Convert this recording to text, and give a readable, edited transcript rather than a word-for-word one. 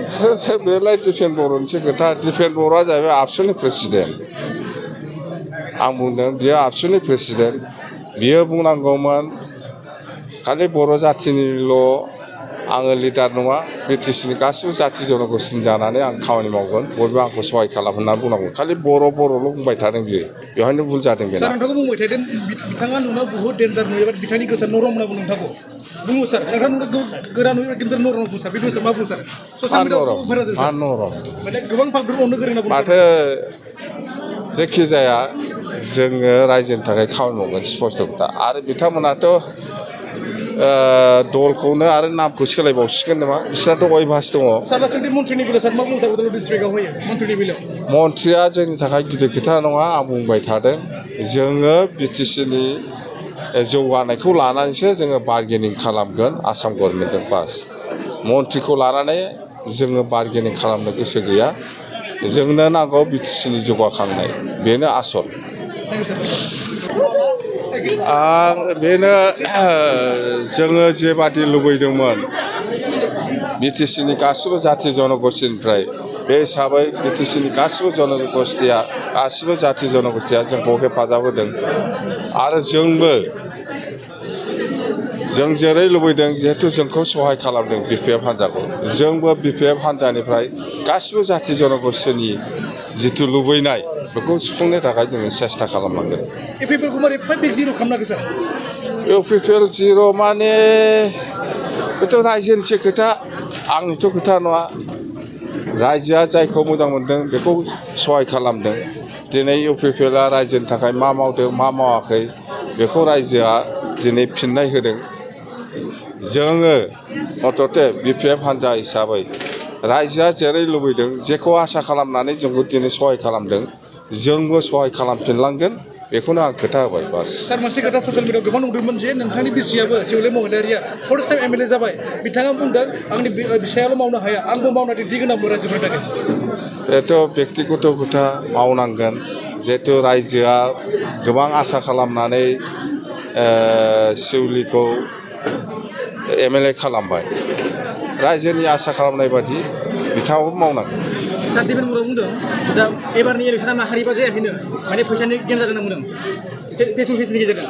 बेलाय दिफेन बर'निसो खोथा दिफेन बर'आ जाहैबाय आबसुनि प्रेसिडेन्ट आं बुंदों बियो आबसुनि प्रेसिडेन्ट बियो बुंनांगौमोन खालि बर' जाथिनिल' आङो लिडार नङा बिटिसिनि गासिबो जाथि जन'गोष्ठिनि जानानै आं खामानि मावगोन बयबो आंखौ सहाय खालाम होनना बुंनांगौ खालि बर'ल' बुंबाय थादों बियो बेवहायनो भुल जादों बेना सार नोंथांखौ बुंबाय थादों बिथाङा नुनायाव बुहुत डेन्जार नुयोबा बिथांनि गोसोआ नरम होनना बुङो नोंथांखौ बुङो सार नोंथां गोरा नुयोबा खिन्थु नरम बुङो सार बिदि मा बुङो सार ससियेल मिडियाआव भाइरेल जादों मा सार नरम माने गोबां भागफोर अननो गोरों होनना बुङो माथो जेखि जाया जोङो रायजोनि थाखाय खामानि मावगोन स्पष्ट खोथा आरो बिथांमोनाथ' दलखौनो आरो नामखौ सोलायबावसिगोन नामा बिसोरनाथ' अयभास दङ सार दासान्दि मन्थ्रिनि बेलायाव सार मा बुंनो उदालगुरि डिस्ट्रिक्टआव होयो मन्थ्रिनि बेलायाव मन्थ्रिया जोंनि थाखाय गिदिर खोथा नङा आं बुंबाय थादों जोङो बिटिसिनि जौगानायखौ लानानैसो जोङो बार्गेनिं खालामगोन आसाम गभर्नमेन्टजों बास मन्थ्रिखौ लानानै जोङो बार्गेनिं खालामनो गोसो गैया जोंनो नांगौ बिटिसिनि जौगाखांनाय बेनो आसल आं बेनो जोङो जेबादि लुबैदोंमोन बिटिसिनि गासिबो जाथि जन'गोष्ठिनिफ्राय बे हिसाबै बिटिसिनि गासिबो जन'गोष्ठिया गासिबो जाथि जन'गोष्ठिया जोंखौ हेफाजाब होदों आरो जों जेरै लुबैदों जिहेथु जोंखौ सहाय खालामदों बिपिएफ हान्जाखौ जोंबो बिपिएफ हान्जानिफ्राय गासिबो जाथि जन'गोष्ठिनि जिथु लुबैनाय बेखौ सुफुंनो थाखाय जोङो सेस्था खालामनांगोन इउपिपिएलखौ मारै 5/0 खालामनांगौ सार इउपिपिएल 0 माने बेथ' रायजोनिसो खोथा आंनिथ' खोथा नङा रायजोआ जायखौ मोजां मोनदों बेखौ सहाय खालामदों दिनै इउपिपिएलआ रायजोनि थाखाय मा मावदों मा मावाखै बेखौ रायजोआ दिनै फिननाय होदों जोङो मथथे बिपिएफ हान्जा हिसाबै रायजोआ जेरै लुबैदों जेखौ आसा खालामनानै जोंखौ दिनै सहाय खालामदों जोंबो सहाय खालामफिनलांगोन बेखौनो आं खोथा होबाय बास सार मोनसे खोथा ससियेल मिडियाआव गोबां नुदोंमोन जे नोंथांनि बिसियाबो जिउले महिलारिया फार्स्ट टाइम एमएलए जाबाय बिथाङा बुंदों आंनि बिसायाल' मावनो हाया आंबो मावना दिन्थिगोन होनना रायजोफोरनि थाखाय बेथ' बेक्तिगत खोथा मावनांगोन जिहेथु रायजोआ गोबां आसा खालामनानै सिउलिखौ एमएलए खालामबाय रायजोनि आसा खालामनाय बादि बिथाङाबो मावनांगोन सार दिपेन बर'आ बुंदों दा एबारनि इलेक्सना माहारिबा जायाखैनो माने फैसानि गेम जादों होनना बुंदों फेसबुक पेजनि गेजेरजों